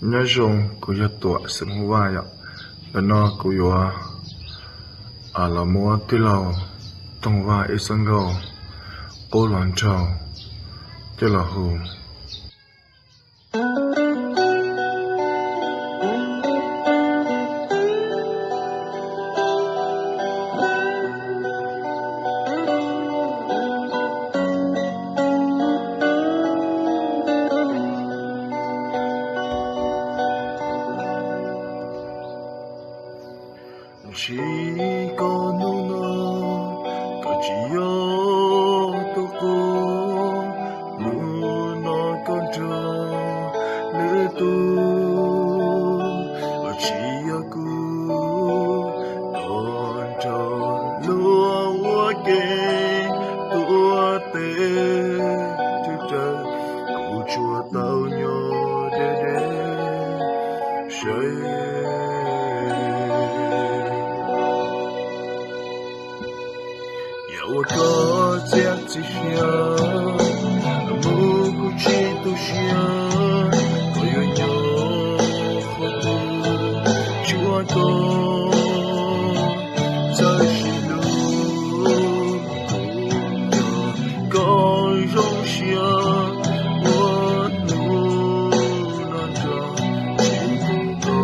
Nyob zoo, kuv yog Tuam xeem Hmoob Vaj yom. Ntawm no kuv yuav los muab tij laug Tooj Vaj ib xab nkauj qub los nraug coj los hu. Ntsib koj hnub no, koj tsis yog tus qub, hnub no koj nrog lwm tus, los tsis yog kuv tuaj nrog luag ua ke tuav tes tseg, kuv tsuas tau nyob deb deb saib. Yog ua koj txiaj txim siab, mus kuv tsis tu siab, koj yuav nyob qhov twg tsuav koj txawj sib hlub, kuv nrog koj zoo siab ua hnub no nrog tsis tu koj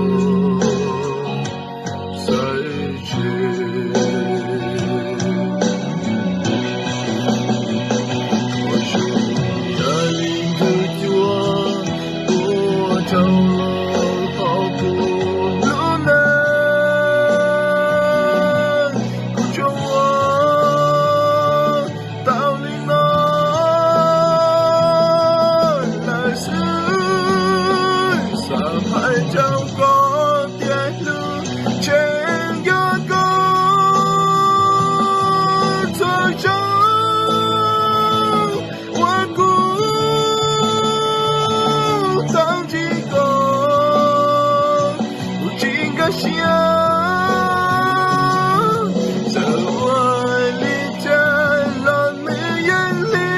txawj tseg. Ua zoo yam li ntug cua ua rau los hauv kuv lub neej, kuv tsuas ua tau li no lawm xwb. Xav hais rau koj tias hlub tseem yog koj txhua zaus uas kuv tau ntsib koj, kuv tsis nkag siab txawm ua li cas los nws yeej hlub,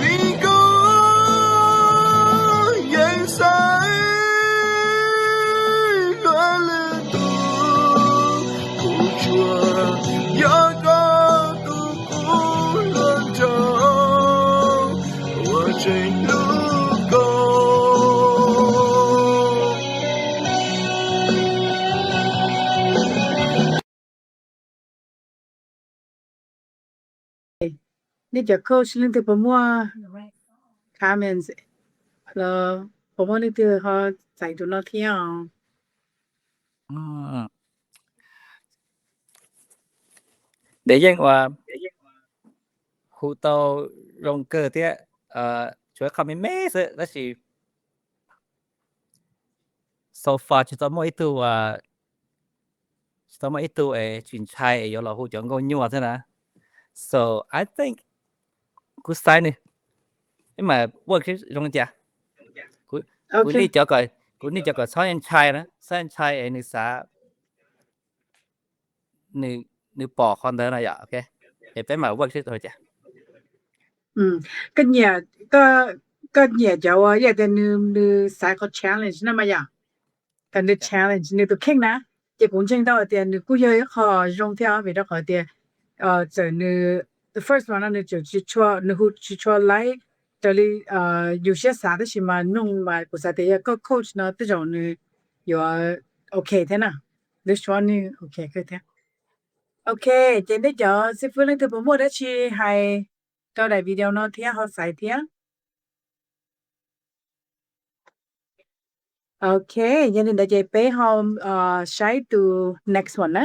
vim koj yeej xaiv luag lwm tus, kuv tsuas yog koj tus qub hluas nraug uas tseem hlub koj. Nej cov coach leej twg puas muaj comments los puas muaj leej twg ho txais tus no thiab? Dev yeej ua hu tau zoo kawg thiab, tshuav qhov me me xwb tab sis so far tsis tau muaj ib tug, tsis tau muaj ib tug es tsis ntshai es yuav los hu cov nkauj nyuaj thiab na. So I think kuv xaiv nws, ib mas work zoo li cas. Kuv, kuv nij cov kom, kuv nij cov kom txhob ntshai na, txhob ntshai es nws xav, nws pom qhov ntawd no yom, ok. Es peb mam work seb zoo li cas. Koj nyiam, koj nyiam cov uas yog tias nws, nws xaiv qhov challenge no mas yom, kom nws challenge nws tus kheej na. Ces kuv ntseeg tau hais tias nws kuj yog ib qho zoo thiab vim rau qhov tias txawm nws, the first one no nws tseem tsis tshua, nws hu tsis tshua laib raws li yus siab xav tab sis mas mloog mas kuv xav tias yog koj coach no tej zaum nws yuav ok thiab na. Lub suab nws ok kawg thiab. Ok, ces nej cov xib fwb leej twg puas muaj dab tsi hais rau daim video no thiab ho xaiv thiab? Ok, yog li ntawd ces peb ho saib tus next one na.